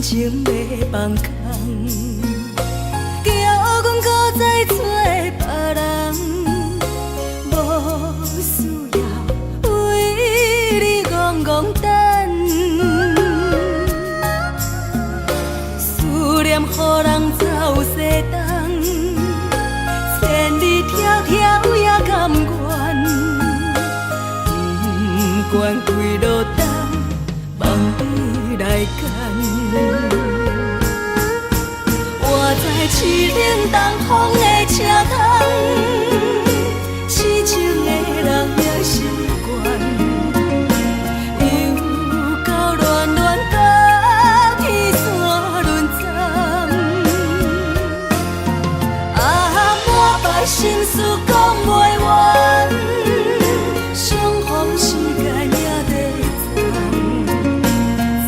感情欲放空，叫阮閣再找別人，無需要為你戇戇等，思念予人走西東，千里迢迢也甘願，不管幾落冬，望你來牽。我知凄冷東風的車窗，痴情的人也習慣，又到暖暖甲天山轮转，啊，满腹心事講袂完，相逢時間也在站，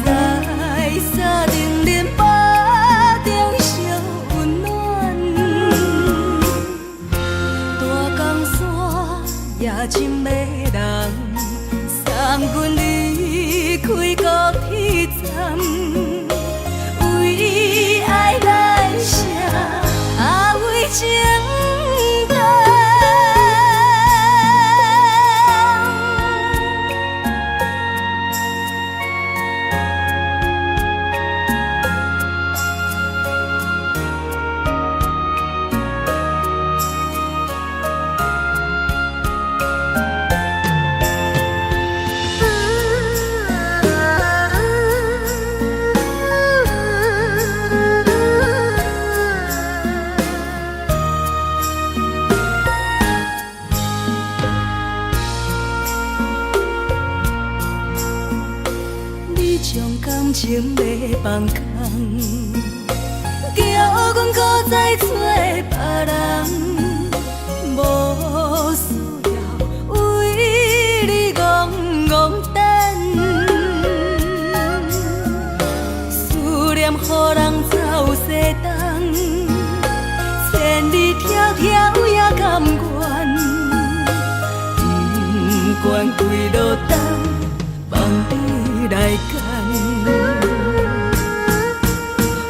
在三重恁腹中相溫暖，大江山也真迷人，送阮離開高鐵站，為愛來寫，啊為情等。你將感情欲放空，叫阮閣再找別人，無需要為你戇戇等，思念予人走西東，千里迢迢也甘願，不管幾落冬，望你來牽。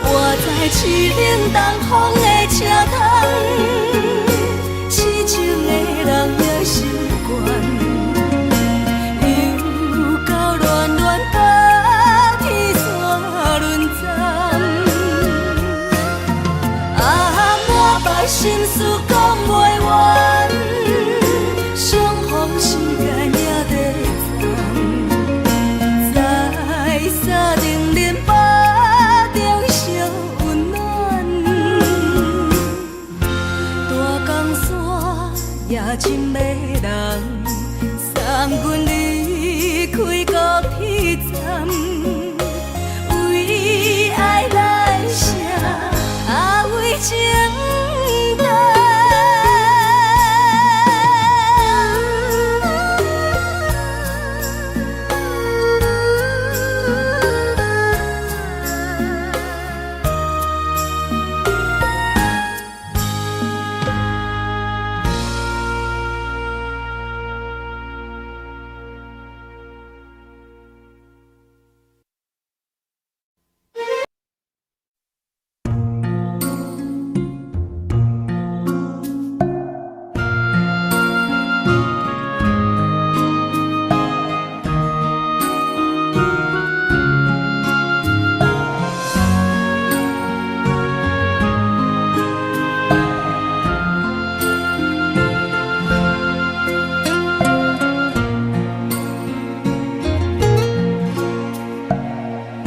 我知凄冷東風的車窗，痴情的人也習慣，又到暖暖甲天山轮转，啊，滿腹心事講袂完，相逢時間也在站，在三重恁腹中相溫暖，大江山也真迷人，送阮離開高鐵站，為愛來寫，啊為情等。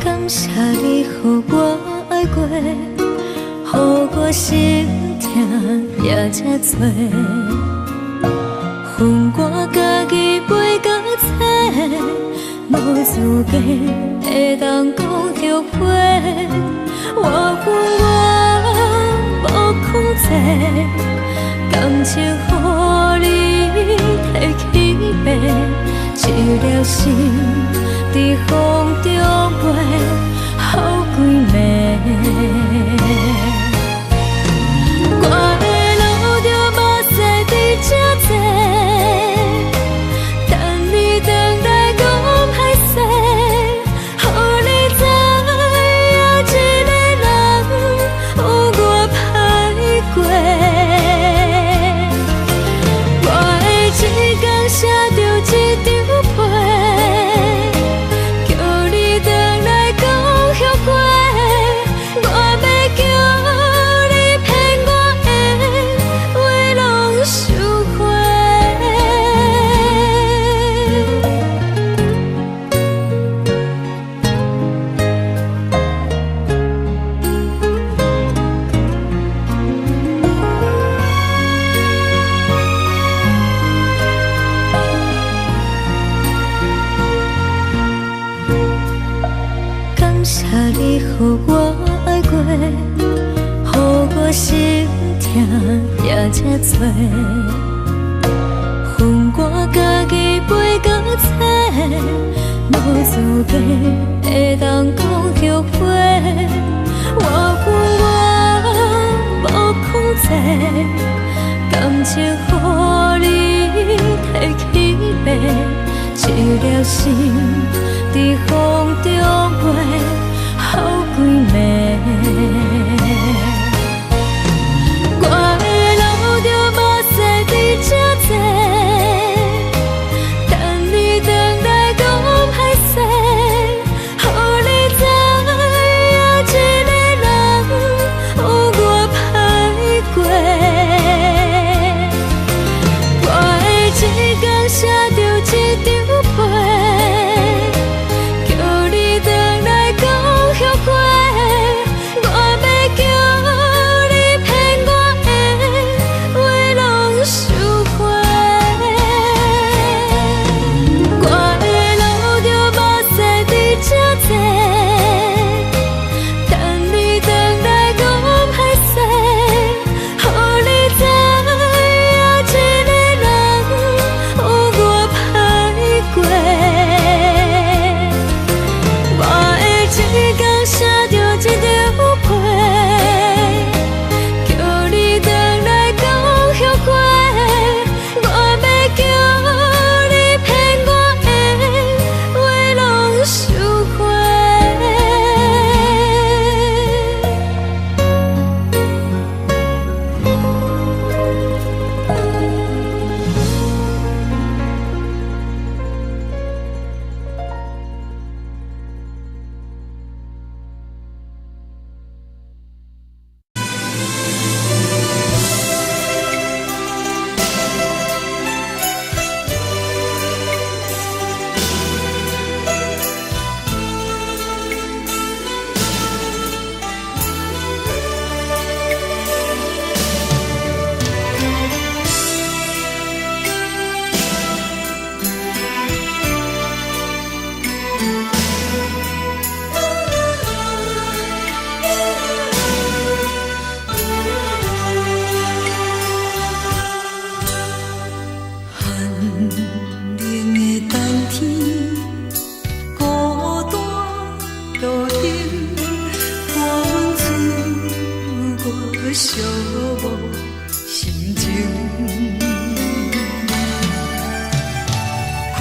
感謝你予我愛過，予我心疼也這多，分我家己背甲切，無資格會當講後悔。我恨我無控制，感情予你提去爬，一粒心佇風中飛，予幾暝。我會流著目屎佇這坐，等你轉來講歹勢，予你知影這予我愛過，予我心疼也這多。予我家己飛到冊，無資格會當講後悔。我分我無控制，感情予你提去賣，一粒心佇風中飛，予幾暝。我會流著目屎佇這坐，等你轉來講歹勢，予你知影一个人有偌歹過。我會一工寫著一張批，叫你轉來講後悔。我欲叫你騙我的話攏收回。我會流著目屎佇這坐，等你轉來講歹勢，予你知影一個人有偌歹過。我會一工寫著一張批，叫你轉來講後悔。我欲叫你騙我的話攏收回。寒冷的冬天，孤單路燈，伴阮出外寂寞心情。看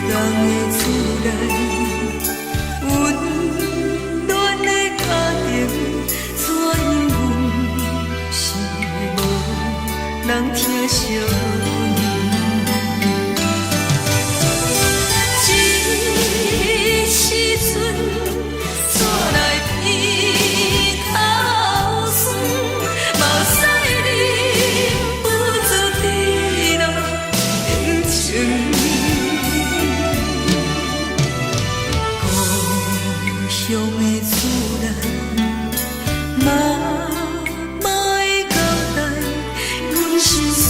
人的厝內，溫暖的家庭，怎樣阮是無人疼惜阮。這時陣怎來鼻頭酸，目屎忍不住滴落眼睛。故鄉的厝內，媽媽的交代，阮心思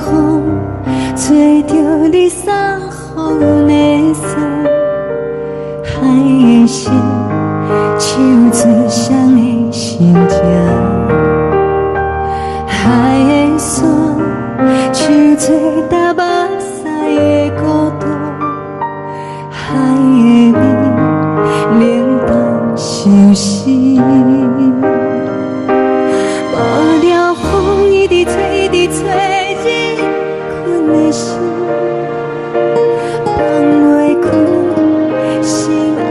風，吹著你送予阮的衫，海的心，唱出誰的心情？海的山，唱出踏目屎的孤單，海的味，冷淡相思。無聊風一直吹，一直吹，入阮的心，放袂開心愛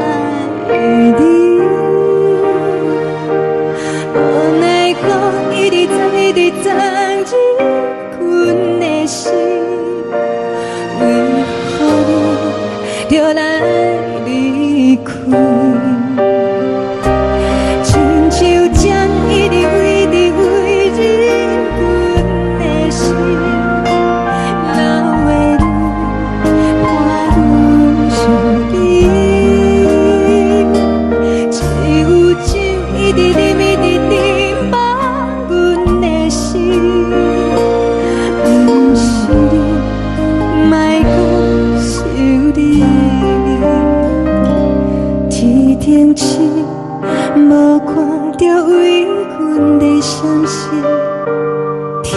的你。無奈雨一直鑽，一直鑽入阮的心，為何你著來離開？親像針一直一直飛入阮的心，流的淚伴阮相依。只有酒一直啉，一直啉，放阮的心。毋是你，莫閣想你。天頂星無看著為阮咧傷心，天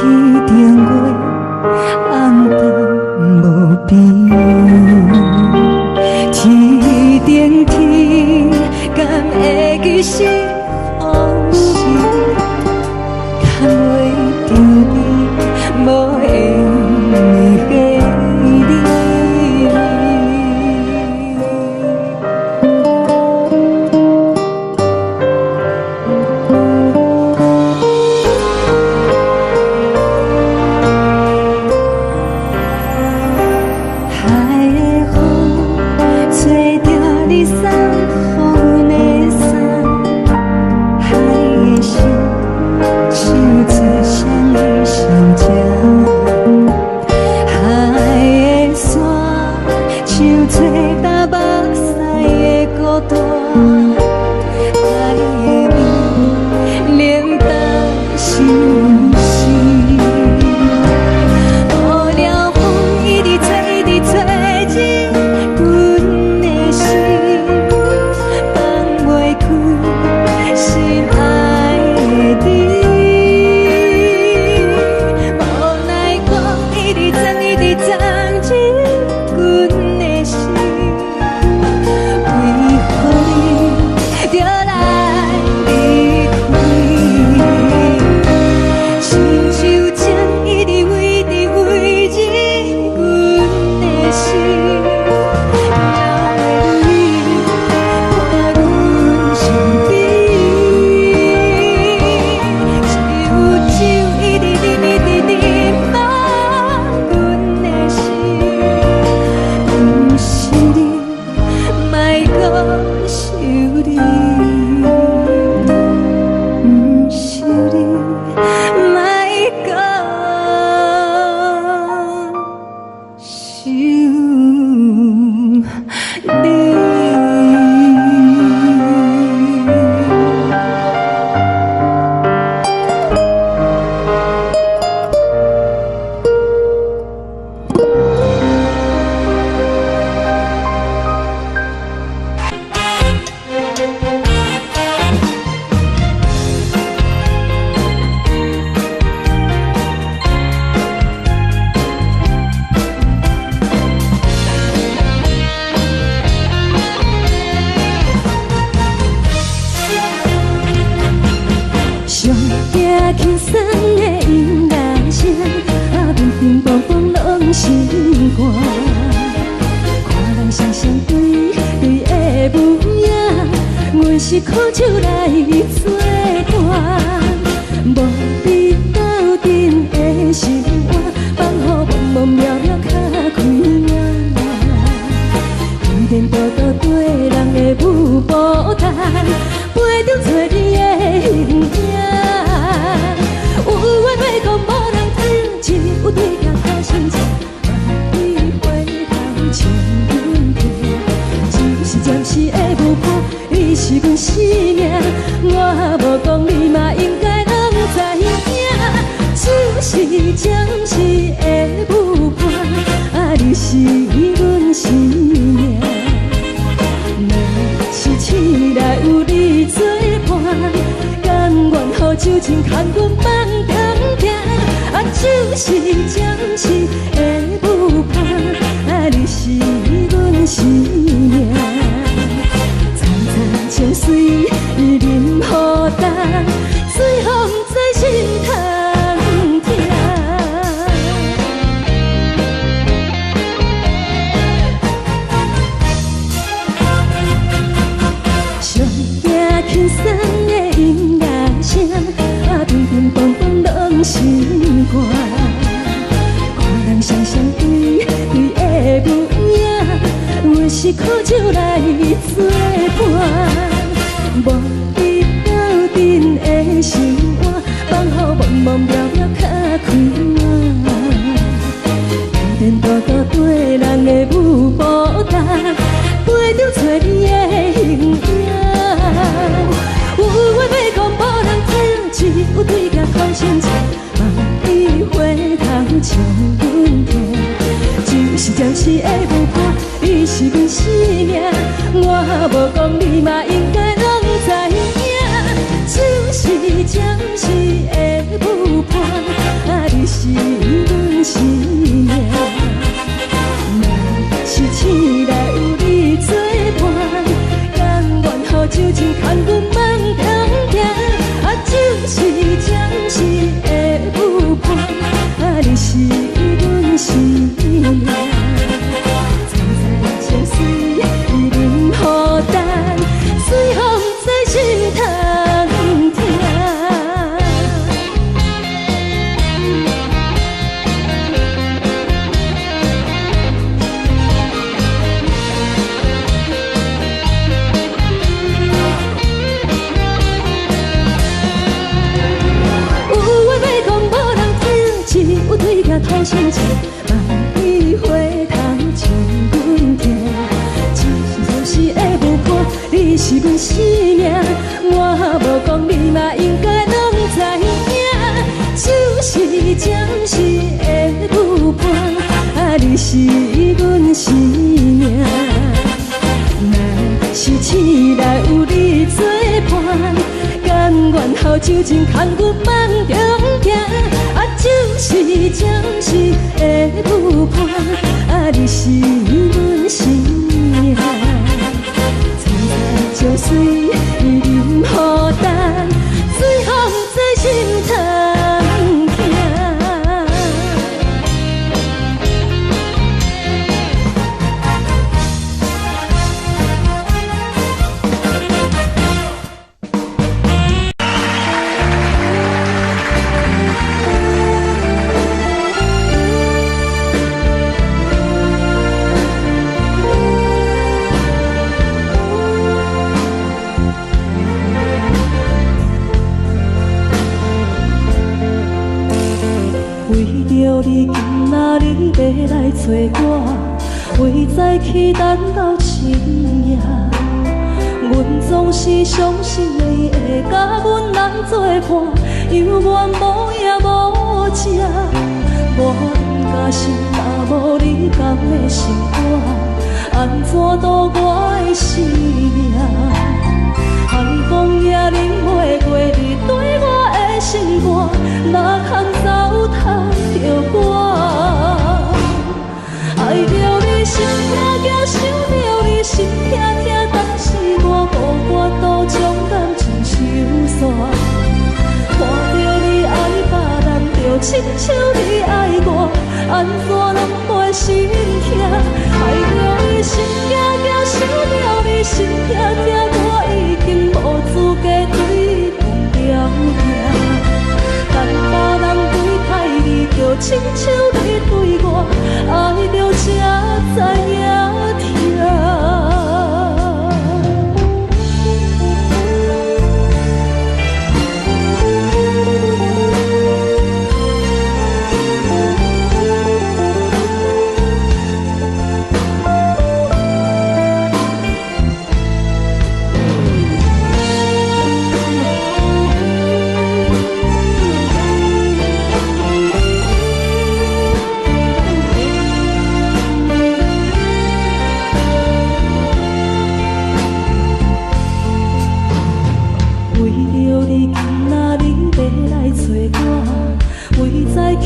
頂月暗淡無邊。天頂天，敢會記是予是？牽袂著你，無緣的你。海的風，吹著你送予阮的衫，海的心，唱出誰的心情？海的山，唱出踏目屎的孤單，海的味，冷淡相思。無聊風一直吹，一直吹入阮的心，放袂開心愛的你。無奈雨一直鑽，一直鑽入阮的心，為何你著來離開？親像針一直飛，一直飛入阮的心，流的淚伴阮相依。只有酒一直啉，一直啉，放阮的心。毋是你，莫閣想你。毋是你，莫閣想你。上驚輕鬆的音樂聲，啊，乒乒乓乓攏心肝。看人雙雙對對的模樣，阮是苦酒來做伴，無你鬥陣的心肝，放予茫茫渺渺較開眼。依然獨獨綴人的舞步單，陪著找你的形影。有緣話講無人知，只有對行看心情，萬里花香穿阮皮，只是暫時的舞伴，你是阮生命，我無講你嘛應該攏知影，只是暫時的。是暫時的舞伴，啊，你是阮生命。層層情隨忍予重，水予毋知心通疼。上驚輕鬆的音樂聲，啊，乒乒乓乓攏心肝。看人雙雙對對的舞影，阮是苦酒來作伴。無你鬥陣的生活，放予茫茫渺渺較開朗。天天多多對人的舞步重，飛著找你的形影。有話欲講無人聽，只有對鏡講親情，望你回頭笑阮聽。就是暫時的舞伴，你是阮生命，我無講你嘛應該攏知影。就是暫時的舞伴，啊，你是阮生命。若是醒來有你作伴，甘願予酒精牽阮夢中行。啊，就是暫時的舞伴，啊，你是阮生命。層層情隨忍予重，水予毋知心通疼。有話欲講無人聽，只有對鏡吐心情，望你回頭笑阮聽。只是暫時的舞伴，你是阮生命，我無講你嘛應該攏知影。就是暫時的舞伴，啊，你是阮生命。若是醒來有你作伴，甘願予酒精牽阮夢中行。啊，就是暫時的舞伴，啊，你是阮生命。層層情隨忍予重，水予毋知心通疼。為著你今仔日欲來揣我，為早起等到深夜。阮總是相信你會佮阮來作伴，猶原無影無跡。我毋甘心，若無你敢會心肝，按怎度我的生命？寒風也忍袂過你對我的心肝，哪通糟蹋著我？愛著你心疼疼，想著你心疼疼，當時我無法度將感情收煞。看著你愛別人，就親像你愛我，按怎攏袂心疼？愛著你心驚驚，想著你心疼疼，我已經無資格對你講條件。等別人對待你，就親像你對我，愛著才知影疼。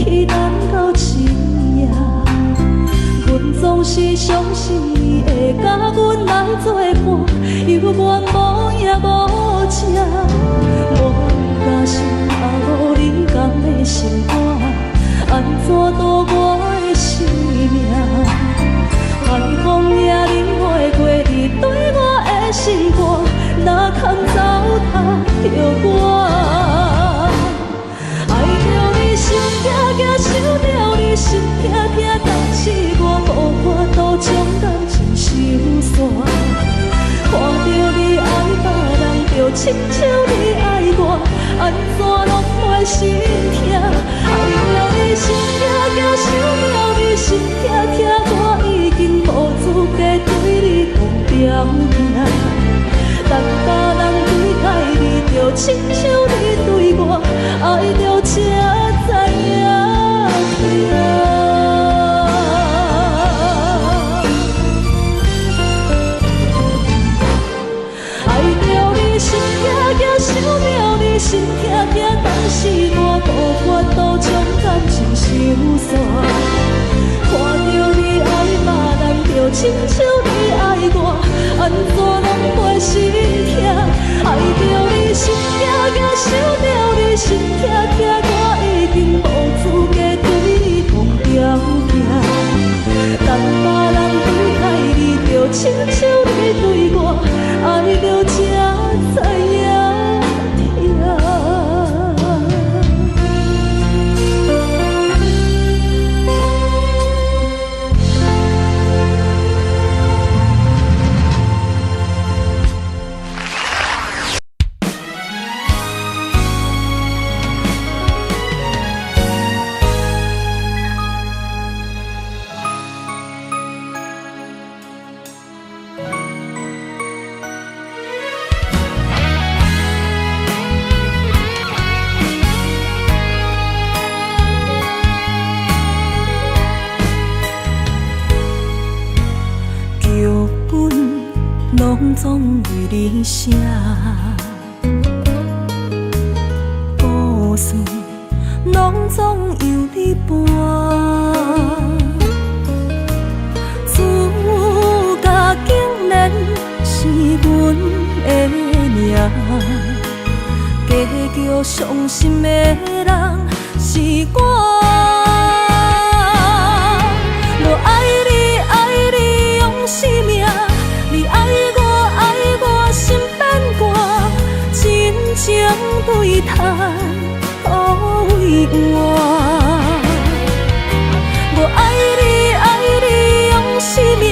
去等到深夜。阮總是相信你會佮阮來做伴，猶原無影無跡。無甘心啊，無你敢欲心肝，按怎賭我的生命？海風也你飛過你對我的心肝，哪通糟蹋著我？愛著你心痛痛，想著你心痛痛，但是我無法度將感情收煞。看著你愛別人，就親像你愛我，按怎攏袂心疼？愛著你心痛痛，想著你心痛痛，我已經無資格對你講條件。等別人對待你，就親像你對我，愛著才知影疼。愛著你心痛痛，想著你心痛痛，但是我無法度將感情收煞。看著你愛別人，就親像你愛我，按怎攏袂心疼？愛著你心痛痛，想著你心痛痛，我已經無資格對你講條件。等別人對待你，就親像你對我，愛著才知影疼。劇本攏總為你寫，故事攏總由你搬。主角竟然是阮的名，加叫傷心的人是我。我愛你，愛你用生命，你愛我，愛我心變寒，真情對趁倒位換。我愛你，愛你用生命，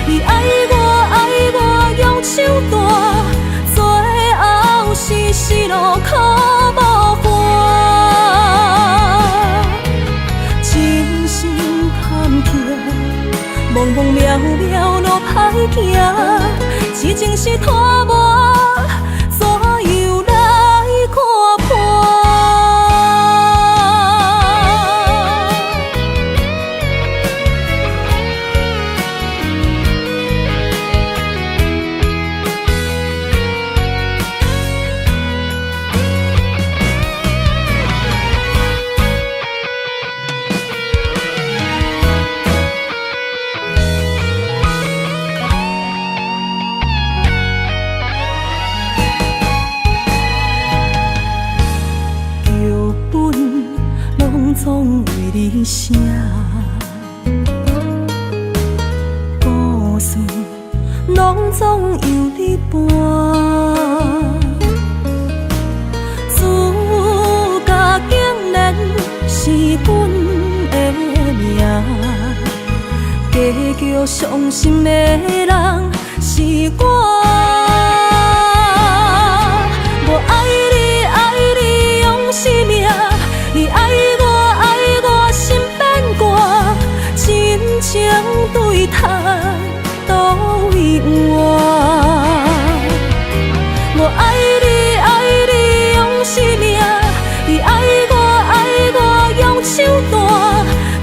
你愛我，愛我用手段，最後是死路可無還。真心坎坷，茫茫渺渺路歹行，痴情是拖磨，怎樣來看破？劇本攏總為你寫，故事攏總由你搬。主角竟然是阮的名，加叫傷心的人是我。我愛你，愛你用生命，你愛我，愛我心變寒，真情對趁倒位換。我愛你，愛你用生命，你愛我，愛我用手段，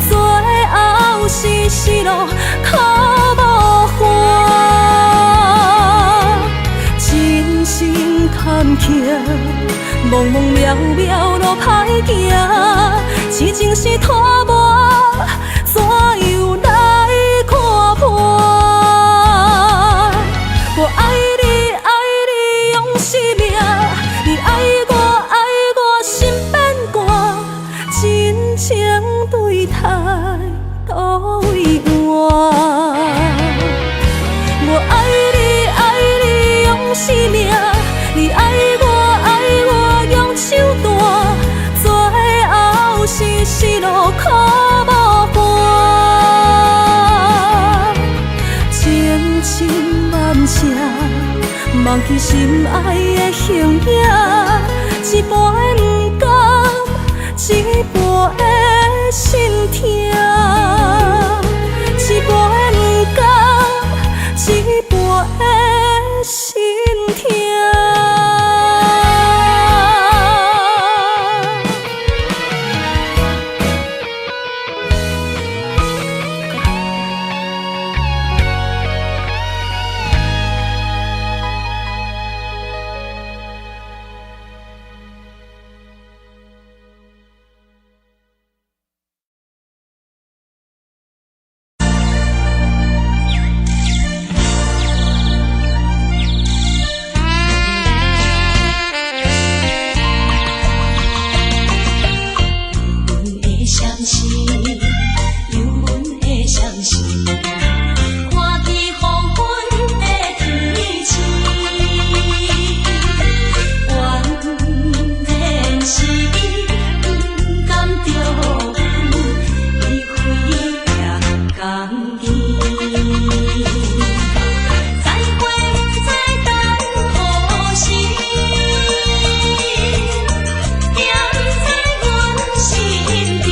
最後是死路可無還。真心坎坷，茫茫渺渺路歹行，痴情是拖佗位換。我愛你愛你用生命，你愛我愛我用手段，最後是死路苦無伴。千真萬赤，忘記心愛的形影，一半的毋甘，一半的心疼，一半的毋甘，一半的心疼。阮的相思，有阮的相思，看见黃昏的天星，原來是伊不甘著阮，伊開業共見。再會不知等何時，惦在阮身邊。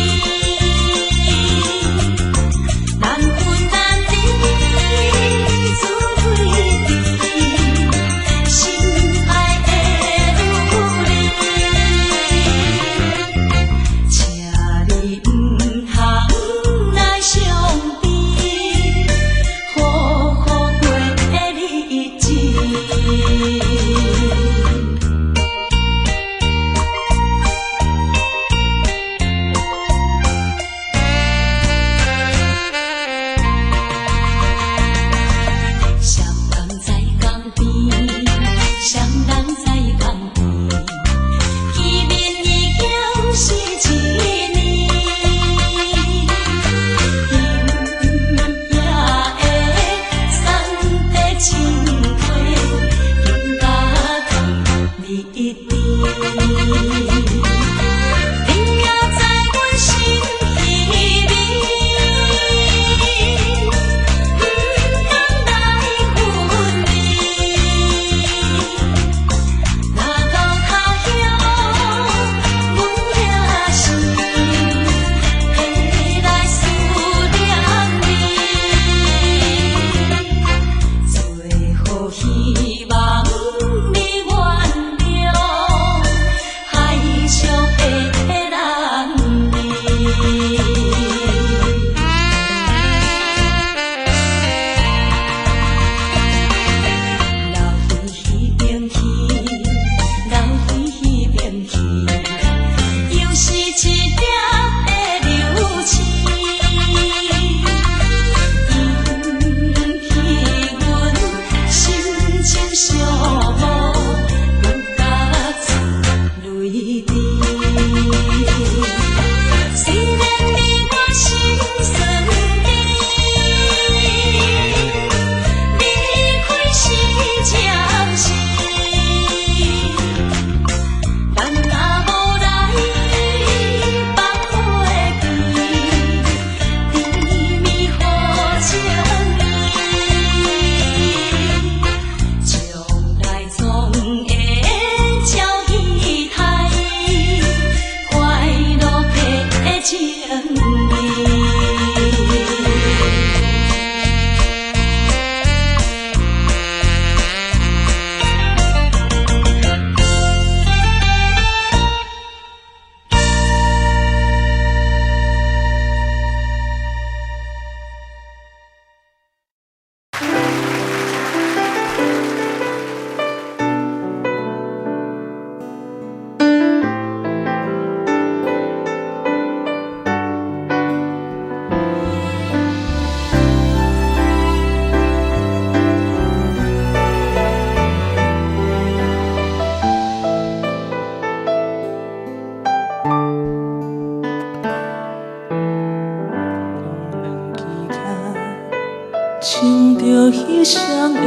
穿著彼双鞋，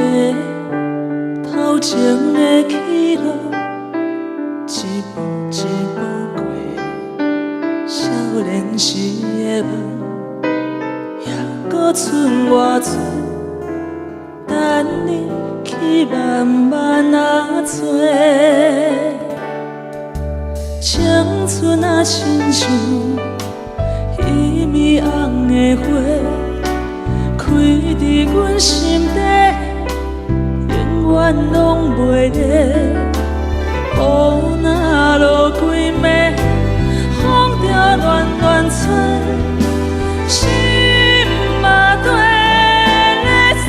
头前的起落，一步一步过，少年时的梦，犹阁剩偌济，等你去慢慢仔揣。青春啊，亲像彼暝红的花，开伫阮心底，永远拢袂灭。雨若落规暝，风就乱乱吹，心嘛缀咧踅。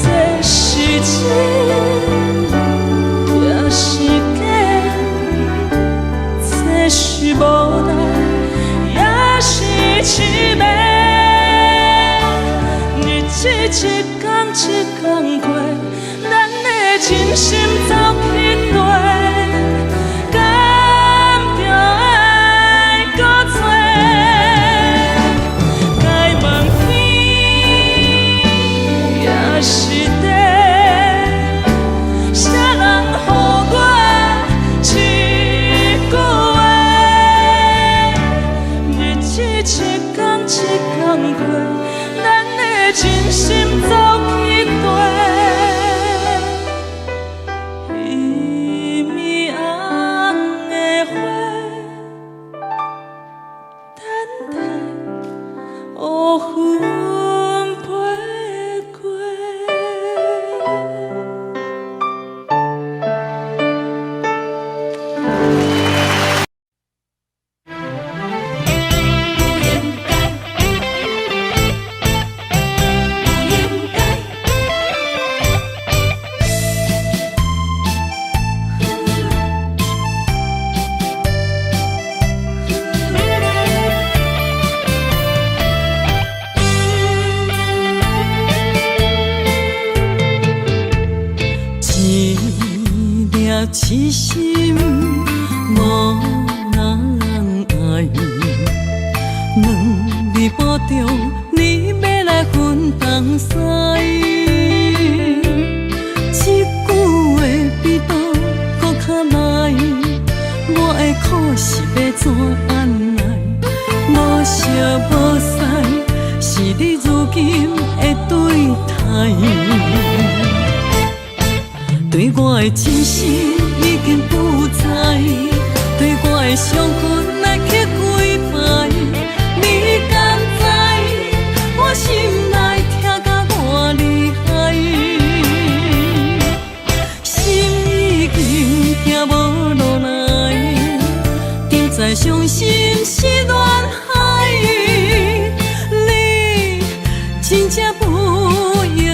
这是真，抑是假？这是无奈，抑是痴迷？日子一工一工過，咱的真心走去綴，敢著愛閣找？該問天，抑是地？啥人予我一句話？日子一工一工過，咱的真心走去綴，彼暝紅的花，等待烏雲飛過。不應該，不應該。一粒痴心無人愛，兩字保重，你欲來分東西。這句話比刀閣較利，我的苦是欲怎按來？無相無似，是你如今的對待。對我的真心已經不在，對我的傷痕來刻幾擺，你敢知我心內疼甲偌厲害？心已經疼無路來，定知傷心是亂海，你真正不應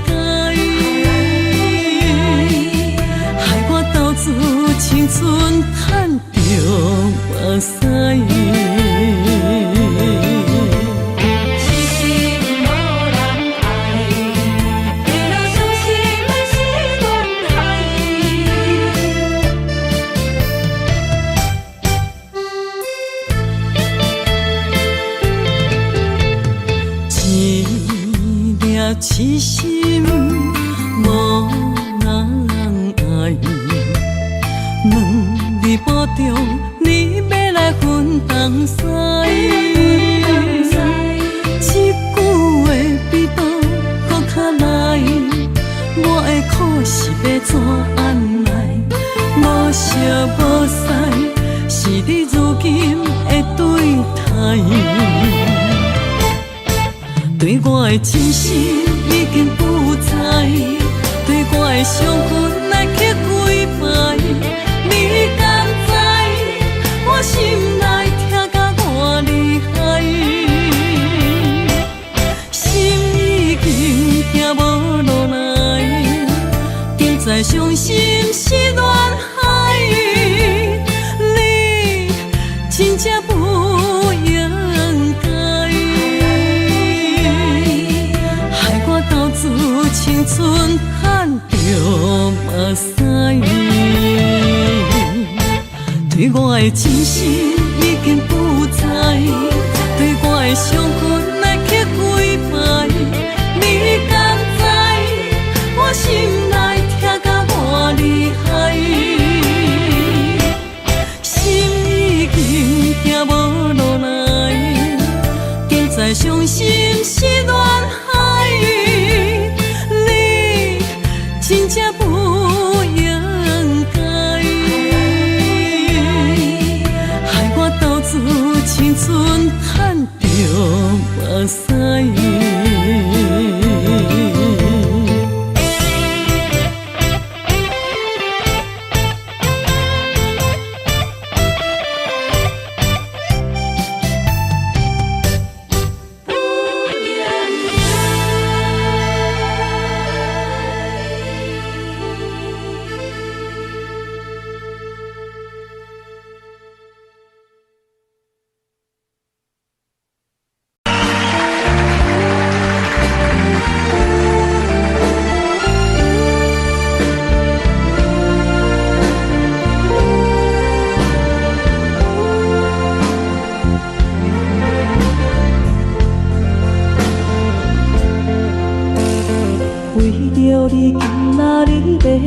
該，害我投資青春趁著目屎。痴心無人愛，為了傷心的是戀海。一粒痴心無人愛，兩字保重，你欲來分東西。這句話比刀閣較利，我的苦是欲怎按來？無相無似，是你如今的對待。對我的真心已經不在，對我的傷痕來刻幾擺，你敢知我心內疼甲偌厲害？心已經疼無路來，定知傷心是亂海，你真正不應該，害我投資青春趁著目屎。對我的真心已經不在，對我的傷痕來刻幾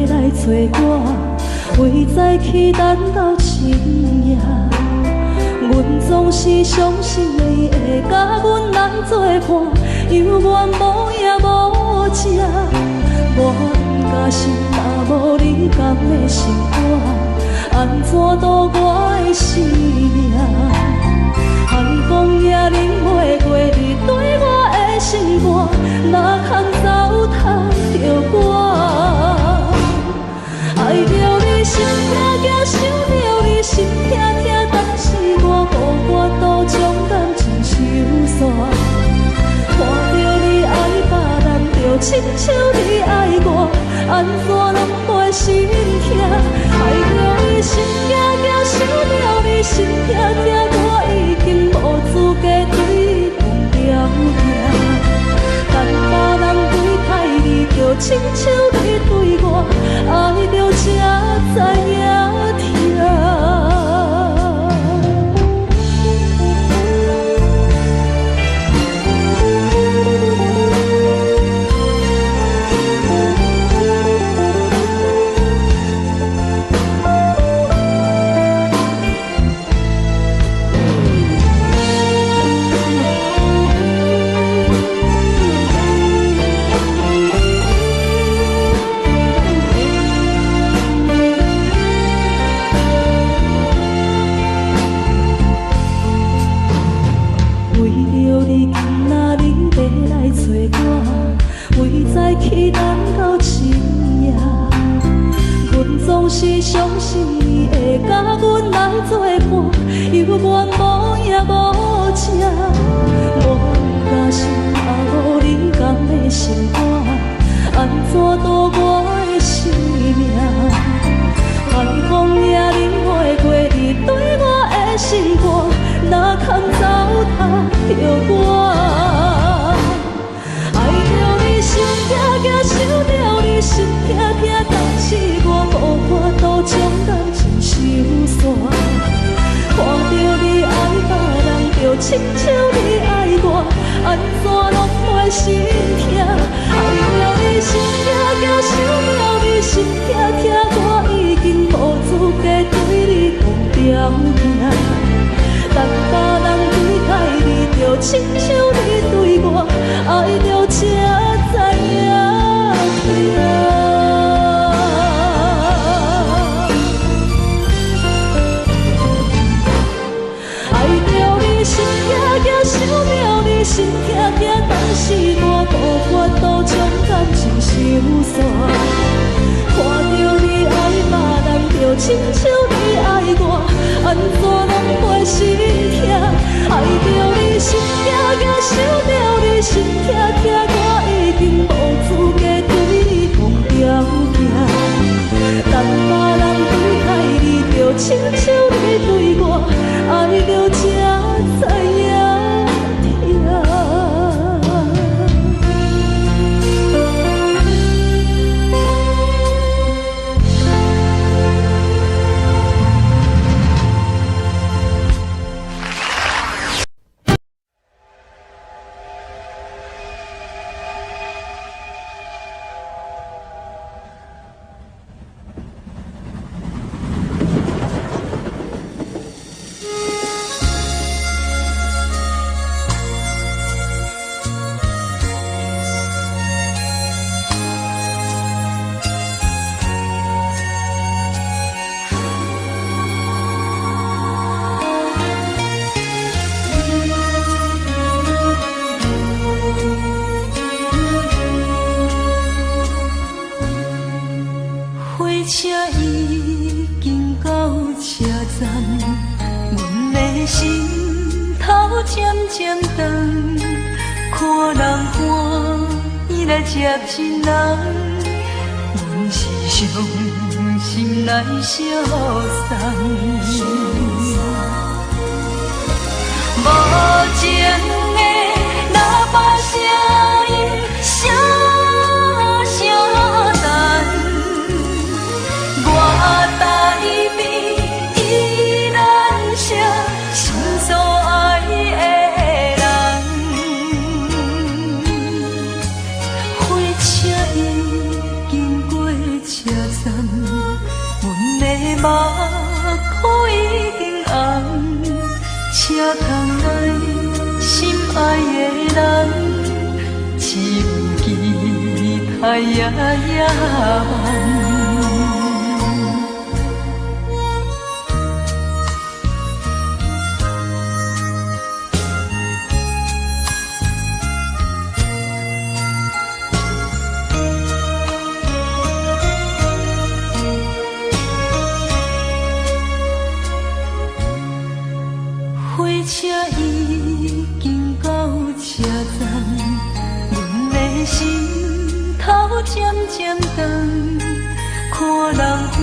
來找我，為早起等到深夜。阮總是相信你會佮阮來作伴，猶原無影無跡。我毋甘心，若無你敢會生活，按怎度我的生命？寒風也冷月月，你對我的心肝，哪通糟蹋著我？愛著你心痛痛，想著你心痛痛，但是我無法度將感情收煞。看著你愛別人，就親像你愛我，按怎攏袂心痛？愛著你心痛痛，想著你心痛痛，我已經無資格對你講條件。等別人對待你，就親像你對我，愛著才知影疼。為著你，今仔日欲來找我，為早起等到深夜。阮總是相信你會佮阮來作伴，猶原無影無跡。我毋甘心，若無你敢會生活，按怎度我的生命？寒風也冷月月，你對我的心肝，哪通糟蹋著我？愛著你心痛痛，想著你心痛痛，但是我無法度將感情收煞。看著你愛別人，就親像你愛我，按怎攏袂心痛？愛著你心痛痛，想著你心痛痛，我已經無資格對你講條件。等別人對待你，就親像你對我，愛著才知影疼。愛著你心痛痛，想著你心痛痛，但是我無法度將感情收煞。看著你愛別人，就親像你愛我，按怎攏袂心痛？愛著你心痛痛，想著你心痛痛，我已經無資格對你講條件。等別人對待你，就親像你對我，愛著才知影疼。火車已經到車站，阮的心頭漸漸長，看人歡喜來接一人，阮是傷心來相送。無情的喇叭聲音，聲聲等。我台邊依然是心所愛的人。火車已經過車站，窗内心爱的人，只有期待夜夜梦。火车已经到车站，阮的心头渐渐长，看人欢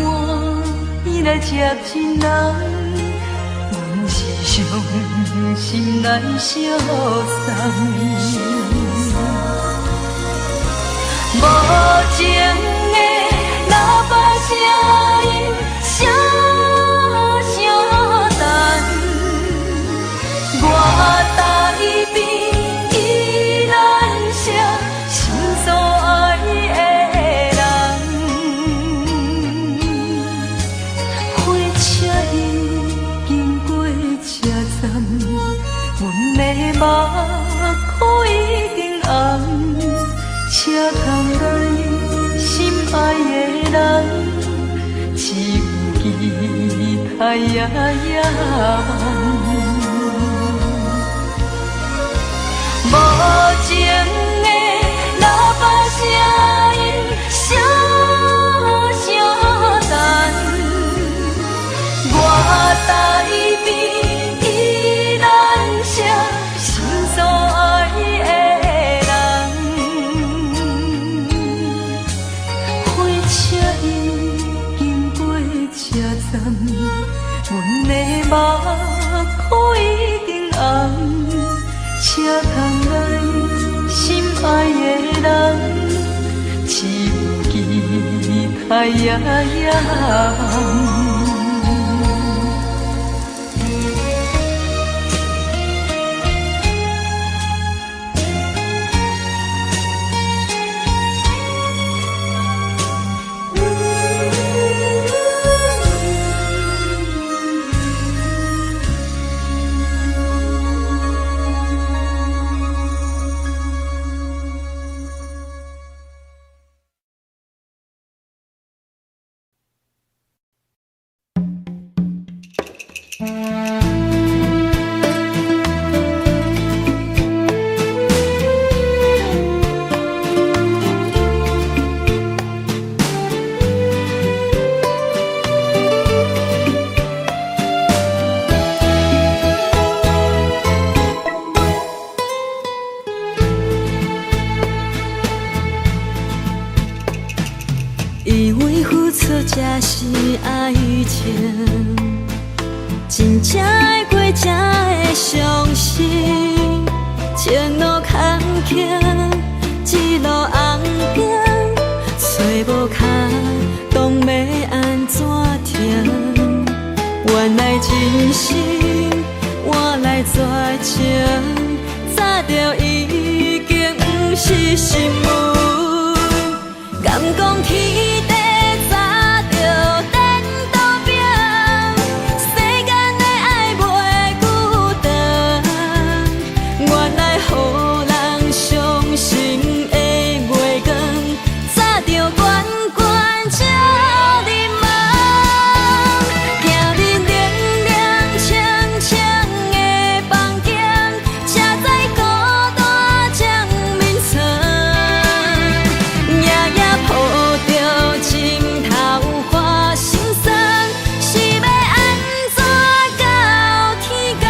喜来接亲人，阮是伤心来相送。无情的喇叭声音，声声等。我台边依然是心所爱的人，火车已经过车站，阮的目眶已经红。车窗内心爱的人，只有期待夜夜梦。无情的喇叭声音，声声等。我台边依然是心所爱的人，火车已经过车站，阮的目眶已经红。车窗内心爱的人，只有期待夜夜梦。以为付出才是爱情，真正爱过才会相信。前路坎坷，一路红灯，找无跤当欲按怎停？原来真心换来绝情，早就已经不是新闻。敢讲天地早就颠倒饼，世间的爱袂久长。原来予人伤心的月光，早就悬悬照入梦。行入冷冷清清的房间，才知孤单掌眠床。夜夜抱着枕头看心酸，是欲按怎到天公？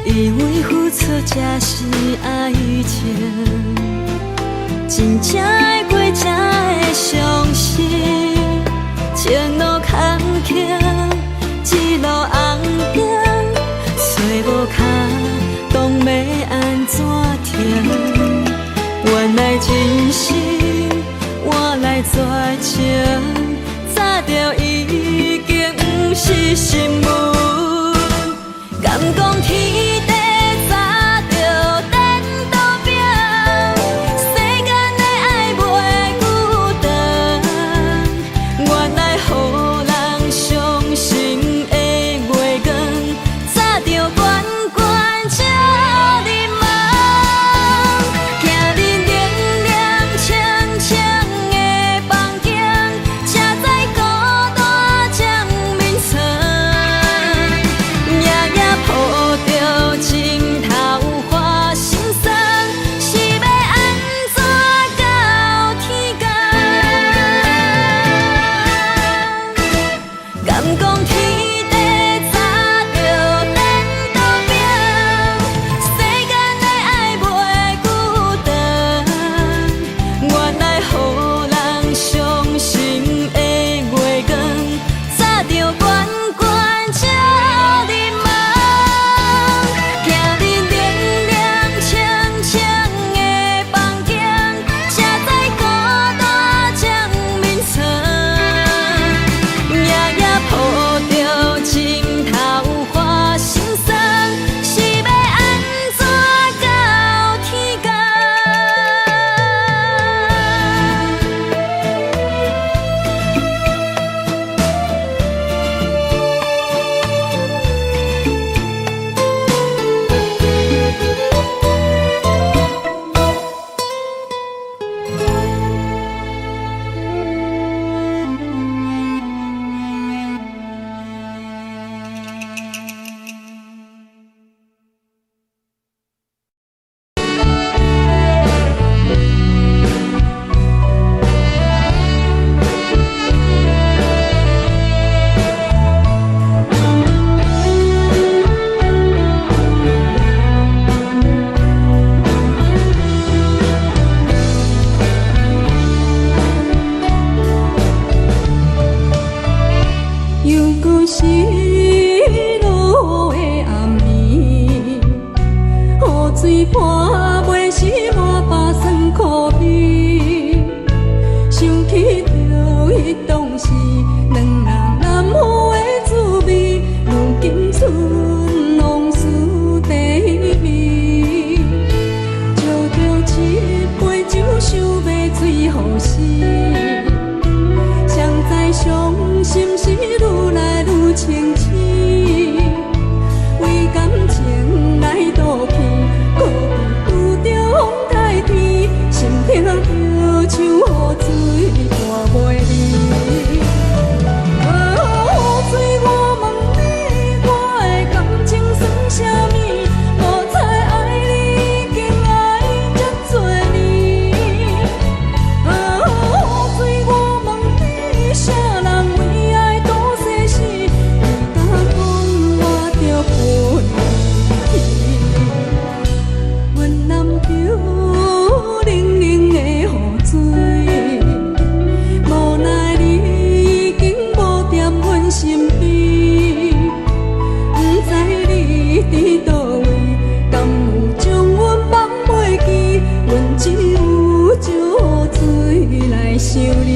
以为付出才是爱情，真正爱过才会相信。前路坎坷，一路红灯，找无跤当欲按怎停？來真心換來絕情，早就已經毋是新聞。敢講天地早就顛倒餅，世間的愛袂久長，原來予人傷心的月光，早就懸懸照入夢。行入冷冷清清的房間，才知孤單占眠床。夜夜抱著枕頭花心酸，是欲按怎到天公？敢講天地早就顛倒餅，世間的愛袂久長，原來予人傷心的月光，早就懸懸照入夢。行入冷冷清清的房間，才知孤單占眠床。夜夜抱著枕頭花心酸，是欲按怎到天公？又閣是落雨的暗暝，雨水泼袂死滿腹酸苦味。想起著彼當時，兩人難負的滋味，如今賰往事甜味。照著一杯酒，想欲醉予死。誰知傷心事愈來愈清醒，為感情來賭氣，孤僻拄著風颱天，心疼著像雨水泼袂離。啊，雨水我問你，我的感情算啥物？無彩愛你已經愛這濟年。啊，雨水我問你，啥人為愛賭生死？你敢講我著陪你去？阮攬著冷冷的雨水，無奈你已經無踮阮身邊，毋知你佇佗位，敢有將阮放袂記？阮只有借雨水來想你。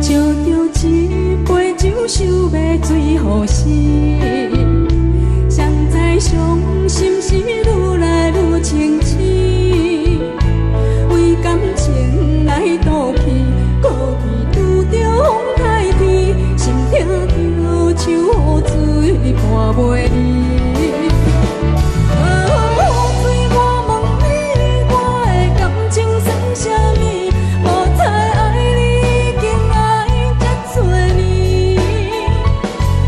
照著一杯酒，想欲醉予死。誰知傷心事愈來愈清醒，為感情來賭氣，孤僻拄著風颱天，心疼著像雨水潑袂離。啊，雨水我問你，我的感情算啥物？無彩愛你已經愛這濟年。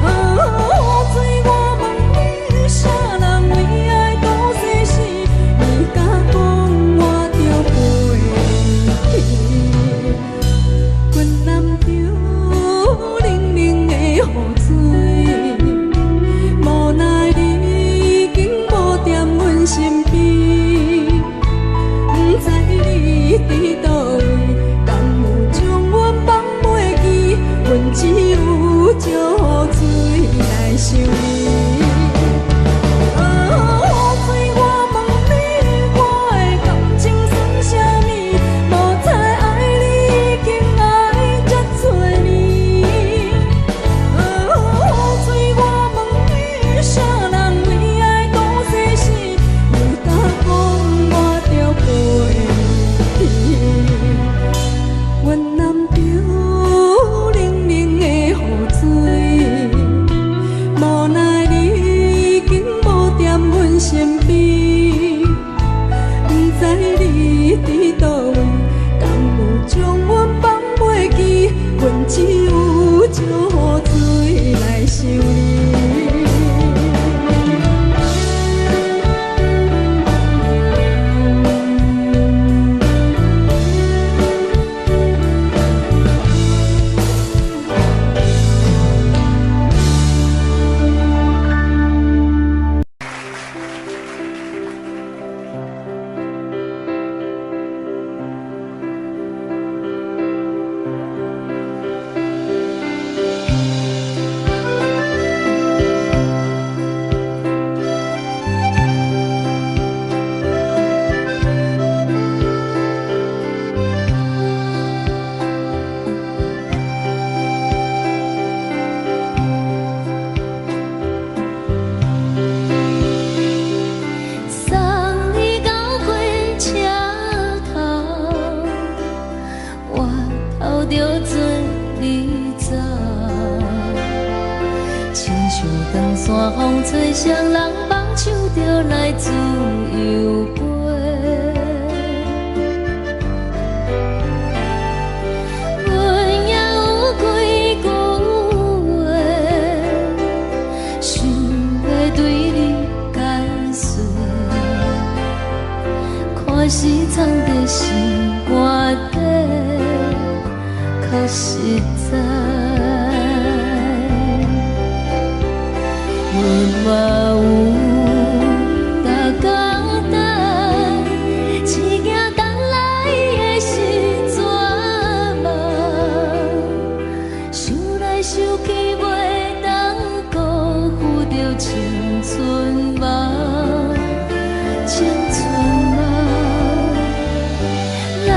啊，雨水我問你，啥人為愛賭生死？你敢想你。雨水，我問你，我的感情算啥物？無知愛你已經愛這多年。雨水，我問你，啥人為愛當西施？有當講我著飛去。阮南漂冷冷的雨水，無奈你已經無踮阮身邊，不知你佇佗位，敢有將阮放袂記？阮只有石雨水來想你。送你到火車頭，我頭著做你走。親像長線風吹，誰人放手就來自由飛。阮也有幾句話，想欲對你解說。看是藏佇心肝底，較實在。阮嘛有逐工等，只驚等來的是絕望。想來想去，袂當辜負著青春夢，青春夢。咱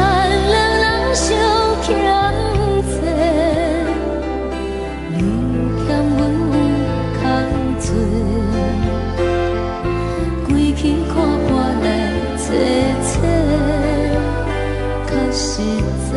兩人相欠債，你欠阮有較濟，規氣看破來坐坐，較實在。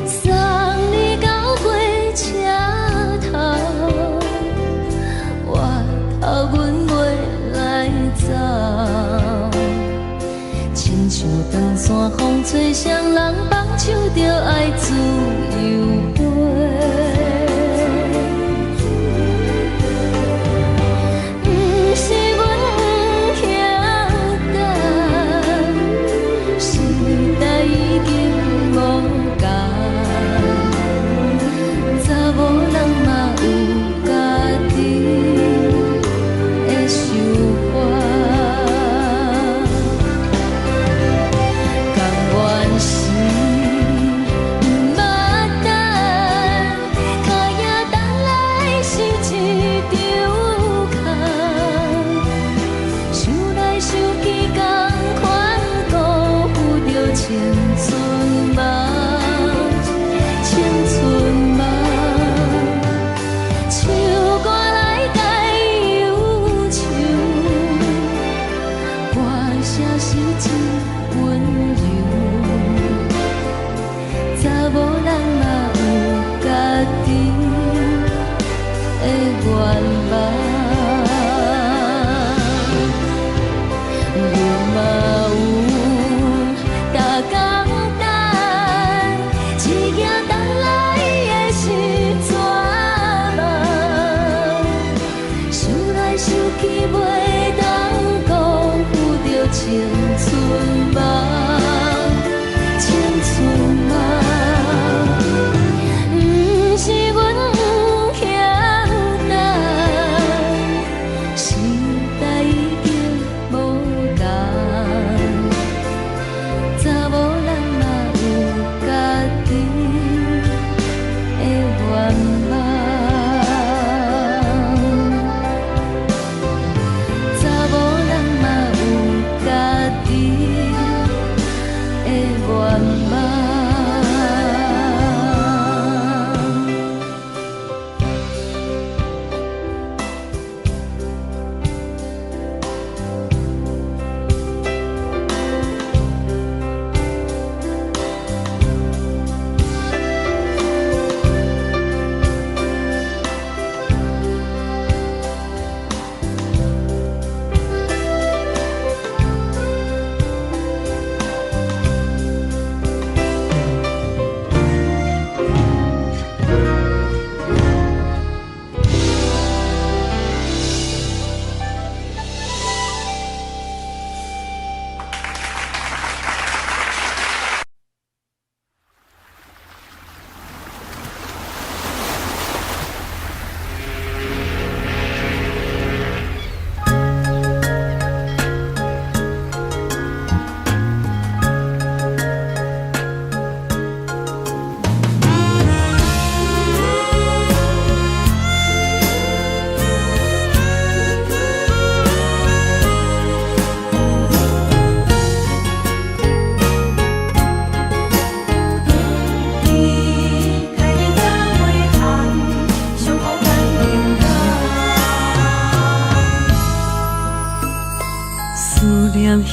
送你到火車頭，我頭阮袂來走。親像長線風吹，誰人放手就愛自由飛。毋是阮不肯等，時代已經無仝，查某人嘛有家己的想法。甘願是毋捌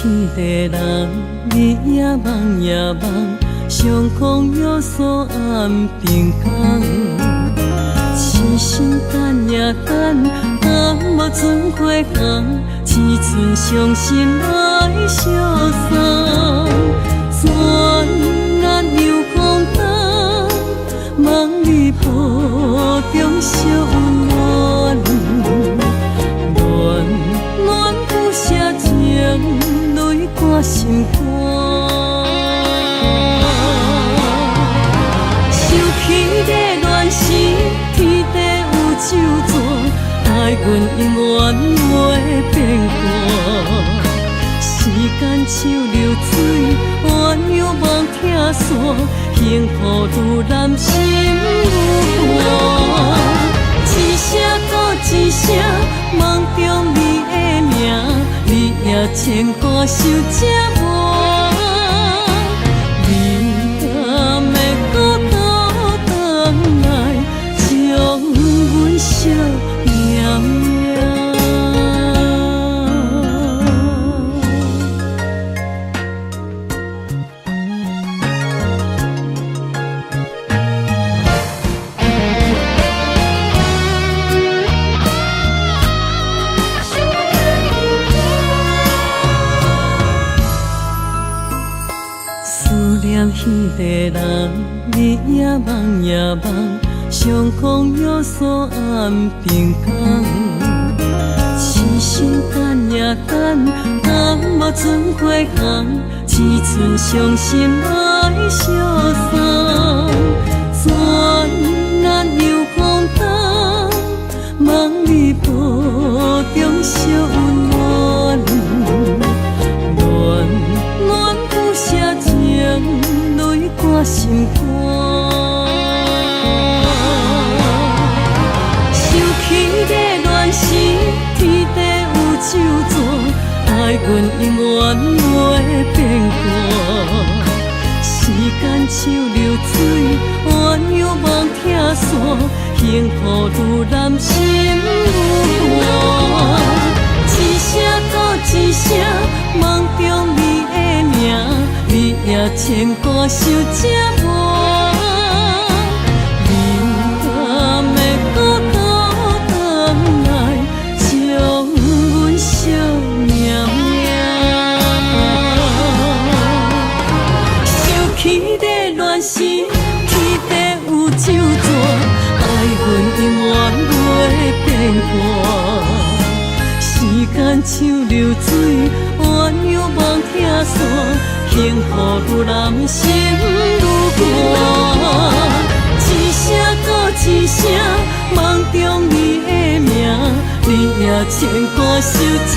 彼个人，日也梦也梦，相逢有所暗平衡。痴心等呀等，等無准回航，只剩傷心來相送。轉眼又空冬，夢裡抱中相溫暖，暖暖不捨情淚掛心肝。想起的戀時，天地有咒詛，愛阮永遠袂變卦。時間像流水，鸳鸯夢拆散，幸福愈難心愈寒。一聲閣一聲，夢中你的名，日夜牽掛想這晚。你敢會閣倒轉來，將阮惜命命。思念彼個人，日也夢也夢，相逢有所暗平衡。痴心等呀等，等無准回航，只剩傷心來相送。轉眼又空冬，夢裡抱中相溫暖，暖暖不捨情淚掛心肝。想起的戀時，天地有咒詛，愛阮永遠袂變卦。時間像流水，鸳鸯夢拆散，幸福愈難心愈寒。一聲閣一聲，夢中你的名，日夜牽掛想這晚。你敢會閣倒轉來，將阮惜命命。想起的戀時，天地有咒詛，愛阮永遠袂變卦。時間像流水，鸳鸯夢拆散，幸福愈難心愈寒。一聲閣一聲，夢中你的名，日夜牽掛想這